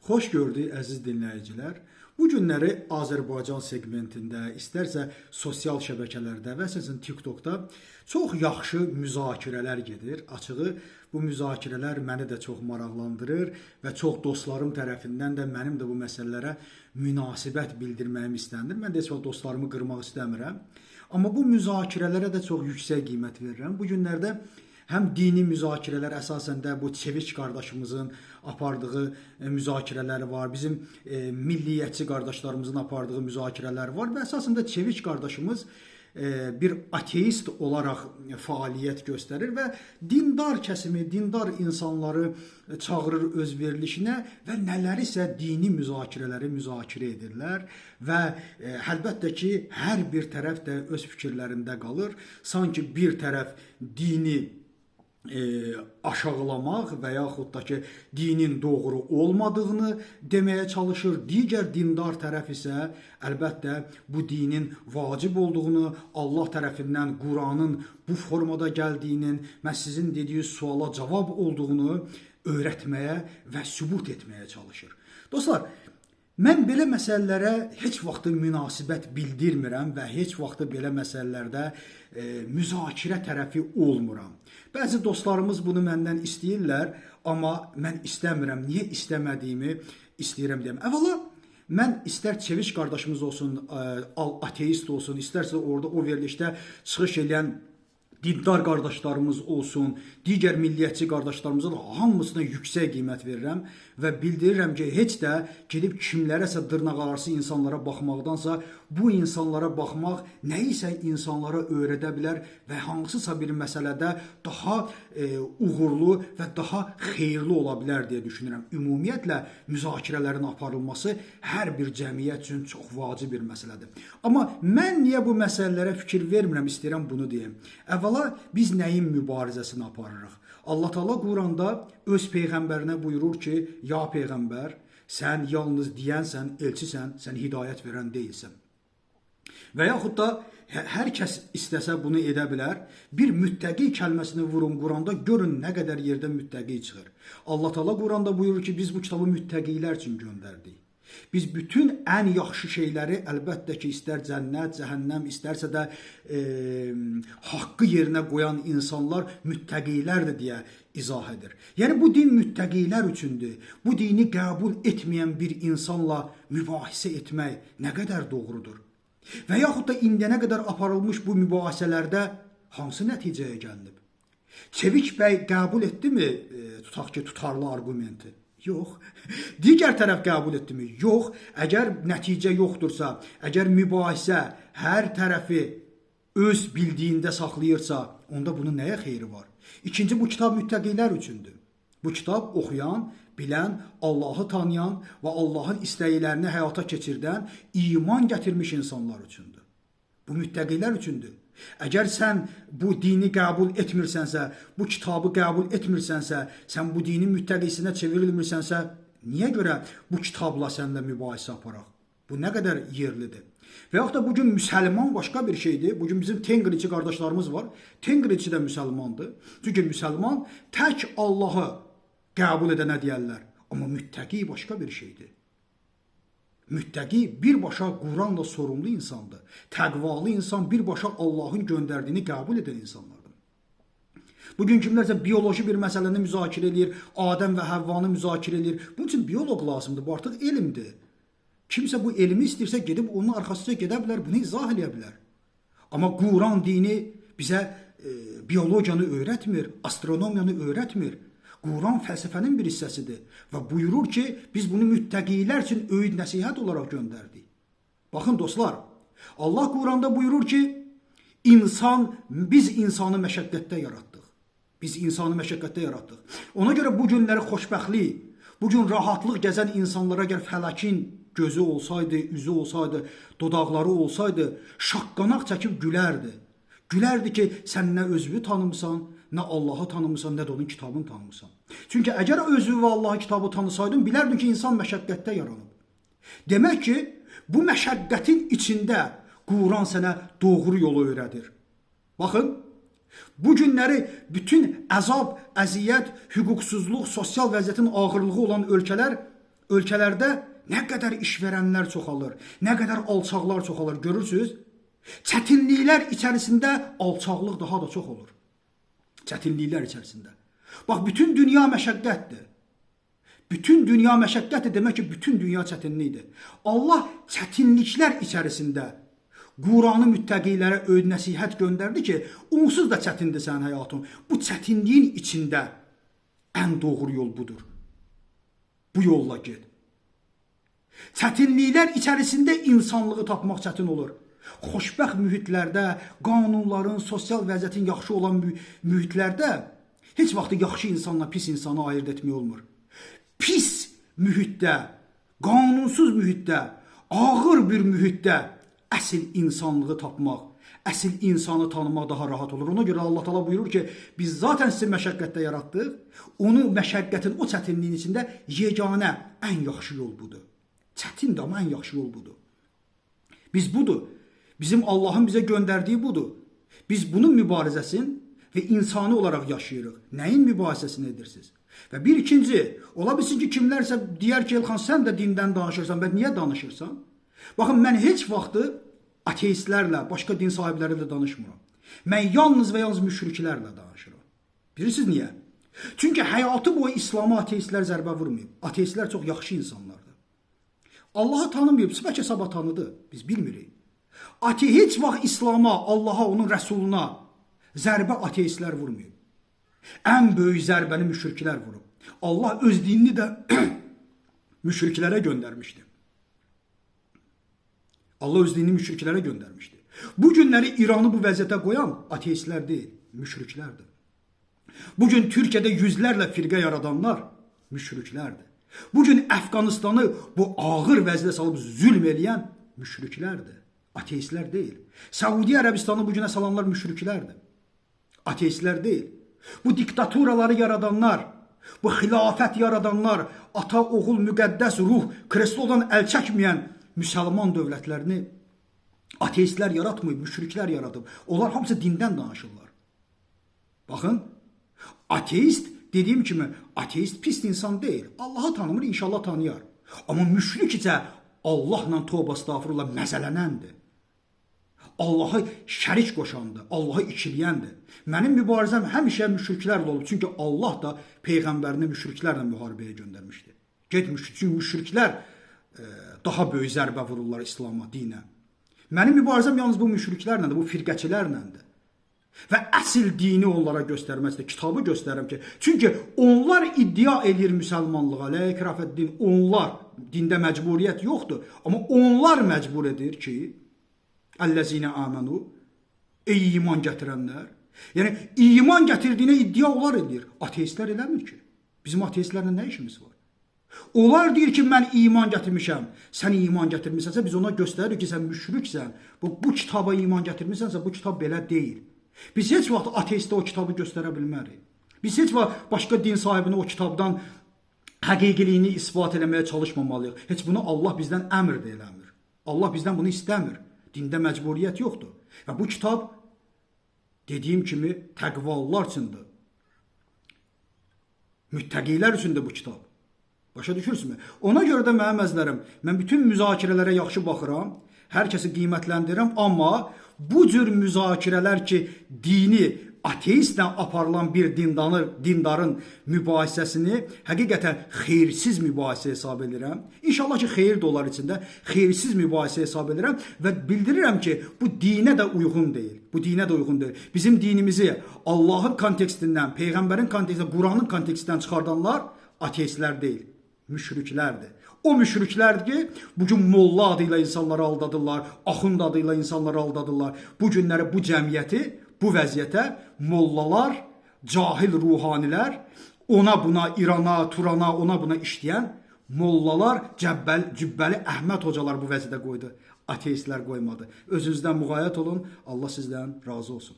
Xoş gördük əziz dinləyicilər. Bu günləri Azərbaycan segmentində, istərsə sosial şəbəkələrdə və əsasən TikTokda çox yaxşı müzakirələr gedir. Açığı bu müzakirələr məni də çox maraqlandırır və çox dostlarım tərəfindən də mənim də bu məsələlərə münasibət bildirməyim istənilir. Mən də heç vaxt dostlarımı qırmaq istəmirəm. Amma bu müzakirələrə də çox yüksək qiymət verirəm. Bu günlərdə həm dini müzakirələr, əsasən də bu Çevik qardaşımızın apardığı müzakirələr var, bizim milliyyətçi qardaşlarımızın apardığı müzakirələr var və əsasən də Çevik qardaşımız bir ateist olaraq fəaliyyət göstərir və dindar kəsimi, dindar insanları çağırır öz verilişinə və nələrisə dini müzakirələri müzakirə edirlər və əlbəttə ki, hər bir tərəf də öz fikirlərində qalır. Sanki bir tərəf dini aşağılamaq və yaxud da ki, dinin doğru olmadığını deməyə çalışır. Digər dindar tərəf isə əlbəttə bu dinin vacib olduğunu, Allah tərəfindən Quranın bu formada gəldiyinin, məhz sizin dediyiniz suala cavab olduğunu öyrətməyə və sübut etməyə çalışır. Dostlar, mən belə məsələlərə heç vaxt münasibət bildirmirəm və heç vaxt belə məsələlərdə müzakirə tərəfi olmuram. Bəzi dostlarımız bunu məndən istəyirlər, amma mən istəmirəm. Niyə istəmədiyimi istəyirəm deyəm. Əvvəla, mən istər Çeviş qardaşımız olsun, ateist olsun, istərsə orada o verilişdə çıxış eləyən dindar qardaşlarımız olsun, digər milliyyətçi qardaşlarımıza da hamısına yüksək qiymət verirəm və bildirirəm ki, heç də gedib kimlərəsə dırnaqarası insanlara baxmaqdansa, bu insanlara baxmaq nəyisə insanlara öyrədə bilər və hansısa bir məsələdə daha uğurlu və daha xeyirli ola bilər deyə düşünürəm. Ümumiyyətlə, müzakirələrin aparılması hər bir cəmiyyət üçün çox vacib bir məsələdir. Amma mən niyə bu məsələlərə fikir vermirəm, istəyirəm bunu deyim. Əvvəla, biz nəyin mübarizəsini aparırıq? Allah Teala Quranda öz peyğəmbərinə buyurur ki, ya peyğəmbər, sən yalnız deyənsən, elçisən, sən hidayət verən deyilsən. Və yaxud da hər kəs istəsə bunu edə bilər. Bir müttəqi kəlməsini vurun Quranda, görün nə qədər yerdə müttəqi çıxır. Allah Teala Quranda buyurur ki, biz bu kitabı müttəqilər üçün göndərdik. Biz bütün ən yaxşı şeyləri əlbəttə ki, istər cənnət, cəhənnəm, istərsə də haqqı yerinə qoyan insanlar müttəqilərdir deyə izah edir. Yəni bu din müttəqilər üçündür. Bu dini qəbul etməyən bir insanla mübahisə etmək nə qədər doğrudur? Və yaxud da indiyənə qədər aparılmış bu mübahisələrdə hansı nəticəyə gəlinib? Çevik bəy qəbul etdimi, tutaq ki, tutarlı arqumenti? Yox. Digər tərəf qəbul etdimi? Yox. Əgər nəticə yoxdursa, əgər mübahisə hər tərəfi öz bildiyində saxlayırsa, onda bunun nəyə xeyri var? İkinci, bu kitab müttəqilər üçündür. Bu kitab oxuyan, bilən, Allahı tanıyan və Allahın istəklərini həyata keçirdən, iman gətirmiş insanlar üçündür. Bu müttəqilər üçündür. Əgər sən bu dini qəbul etmirsənsə, bu kitabı qəbul etmirsənsə, sən bu dinin müttəqisinə çevrilmirsənsə, niyə görə bu kitabla səninlə mübahisə aparaq? Bu nə qədər yerlidir? Və yaxud da bugün müsəlman başqa bir şeydir. Bugün bizim Tengriçi qardaşlarımız var. Tengriçi də müsəlmandır. Çünki müsəlman tək Allahı qəbul edənə deyərlər. Amma müttəqi başqa bir şeydir. Müttəqi birbaşa Quranla sorumlu insandır. Təqvalı insan birbaşa Allahın göndərdiyini qəbul edən insanlardır. Bugün kimlərsə bioloji bir məsələni müzakirə eləyir, Adəm və Həvvanı müzakirə eləyir. Bunun üçün bioloq lazımdır. Bu artıq elmdir. Kimsə bu elmi istəyirsə gedib onun arxasınca gedə bilər, bunu izah eləyə bilər. Amma Quran dini bizə biologiyanı öyrətmir, astronomiyanı öyrətmir. Quran fəlsəfənin bir hissəsidir və buyurur ki, biz bunu müttəqilər üçün öyüd nəsihət olaraq göndərdik. Baxın dostlar, Allah Quranda buyurur ki, biz insanı məşəqqətdə yaratdıq. Biz insanı məşəqqətdə yaratdıq. Ona görə bu günləri xoşbəxtlik, bu gün rahatlıq gəzən insanlara əgər fələkin gözü olsaydı, üzü olsaydı, dodaqları olsaydı, şaqqanaq çəkib gülərdi. Gülərdi ki, sən nə özünü tanımısan, nə Allahı tanımısan, nə də onun kitabını tanımısan. Çünki əgər özünü və Allahın kitabı tanısaydın, bilərdin ki, insan məşəqqətdə yaranıb. Demək ki, bu məşəqqətin içində Quran sənə doğru yolu öyrədir. Baxın, bu günləri bütün əzab, əziyyət, hüquqsuzluq, sosial vəziyyətin ağırlığı olan ölkələr Ölkələrdə nə qədər işverənlər çoxalır, nə qədər alçaqlar çoxalır, görürsünüz? Çətinliklər içərisində alçaqlıq daha da çox olur. Çətinliklər içərisində. Bax, bütün dünya məşəqqətdir. Bütün dünya məşəqqətdir, demək ki, bütün dünya çətinlikdir. Allah çətinliklər içərisində Quranı müttəqilərə öyüd nəsihət göndərdi ki, onsuz da çətindir sənin həyatın. Bu çətinliyin içində ən doğru yol budur. Bu yolla get. Çətinliklər içərisində insanlığı tapmaq çətin olur. Xoşbəxt mühitlərdə, qanunların, sosial vəziyyətin yaxşı olan mühitlərdə heç vaxt yaxşı insanla pis insanı ayırd etmək olmur. Pis mühitdə, qanunsuz mühitdə, ağır bir mühitdə əsl insanlığı tapmaq, əsl insanı tanımaq daha rahat olur. Ona görə Allah Taala buyurur ki, biz zaten sizi məşəqqətdə yaratdıq. Onu məşəqqətin, o çətinliyin içində yeganə ən yaxşı yol budur. Çətindir, amma ən yaxşı yol budur. Biz budur. Bizim Allahın bizə göndərdiyi budur. Biz bunun mübarizəsini və insani olaraq yaşayırıq. Nəyin mübahisəsini edirsiniz? Və bir ikinci, ola bilsin ki, kimlərsə deyər ki, Elxan, sən də dindən danışırsan, və niyə danışırsan? Baxın, mən heç vaxtı ateistlərlə, başqa din sahibləri ilə danışmıram. Mən yalnız və yalnız müşriklərlə danışıram. Bilirsiniz niyə? Çünki həyatı boyu İslama ateistlər zərbə vurmayıb. Ateistlər çox yaxşı insanlardır. Allahı tanımayıb, bəlkə sabah tanıdı, biz bilmirik. Heç vaxt İslama, Allaha, onun rəsuluna zərbə ateistlər vurmayıb. Ən böyük zərbəni müşriklər vurub. Allah öz dinini də müşriklərə göndərmişdi. Allah öz dinini müşriklərə göndərmişdi. Bu günləri İranı bu vəziyyətə qoyan ateistlər deyil, müşriklərdir. Bugün Türkiyədə yüzlərlə firqə yaradanlar müşriklərdir. Bugün Əfqanistanı bu ağır vəziyyətə salıb zülm eləyən müşriklərdir. Ateistlər deyil. Səudiyyə Ərəbistanı bu günə salanlar müşriklərdir. Ateistlər deyil. Bu diktaturaları yaradanlar, bu xilafət yaradanlar, ata, oğul, müqəddəs ruh, kreslodan əl çəkməyən müsəlman dövlətlərini ateistlər yaratmayıb, müşriklər yaradıb. Onlar hamısı dindən danışırlar. Baxın, ateist dediyim kimi, ateist pis insan deyil. Allahı tanımır, inşallah tanıyar. Amma müşrik isə Allahla tövbə estağfurullah məzələnəndir. Allahı şərik qoşandır, Allahı ikiləyəndir. Mənim mübarizəm həmişə müşriklərlə olub. Çünki Allah da peyğəmbərini müşriklərlə müharibəyə göndərmişdi. Get müşrik, müşriklər daha böyük zərbə vururlar İslama, dinə. Mənim mübarizəm yalnız bu müşriklərlədir, bu firqəçilərləndir. Və əsl dini onlara göstərməkdir, kitabı göstərirəm ki, çünki onlar iddia eləyir müsəlmanlığa, la ikrahə din, onlar dində məcburiyyət yoxdur, amma onlar məcbur edir ki, Əlləzinə amanu, ey iman gətirənlər. Yəni iman gətirdiyinə iddia onlar edir. Ateistlər eləmir ki. Bizim ateistlərlə nə işimiz var? Onlar deyir ki, mən iman gətirmişəm. Sən iman gətirmisənsə, biz ona göstəririk ki, sən müşriksən. Bu kitaba iman gətirmisənsə, bu kitab belə deyil. Biz heç vaxt ateistə o kitabı göstərə bilmərik. Biz heç vaxt başqa din sahibinə o kitabdan həqiqiliyini isbat eləməyə çalışmamalıyıq. Heç bunu Allah bizdən əmr də eləmir. Allah bizdən bunu istəmir. Dində məcburiyyət yoxdur. Və bu kitab dediyim kimi təqvalılar üçündür. Müttəqilər üçündür bu kitab. Başa düşürsünüzmü? Ona görə də mənim əzizlərim, mən bütün müzakirələrə yaxşı baxıram, hər kəsi qiymətləndirirəm, amma bu cür müzakirələr ki, dini ateistlə aparılan bir dindarın mübahisəsini həqiqətən xeyirsiz mübahisə hesab edirəm. İnşallah ki, xeyir də olar içində. Xeyirsiz mübahisə hesab edirəm və bildirirəm ki, bu dinə də uyğun deyil. Bu dinə də uyğun deyil. Bizim dinimizi Allahın kontekstindən, peyğəmbərin kontekstindən, Quranın kontekstindən çıxardanlar ateistlər deyil, müşriklərdir. O müşriklərdir ki, bugün molla adı ilə insanları aldadırlar, axund adı ilə insanları aldadırlar. Bu günləri bu cəmiyyəti, bu vəziyyətə mollalar, cahil ruhanilər, ona buna İrana, Turana, ona buna işləyən mollalar, cübbəli Əhməd hocalar bu vəziyyətə qoydu. Ateistlər qoymadı. Özünüzdən müğayət olun. Allah sizdən razı olsun.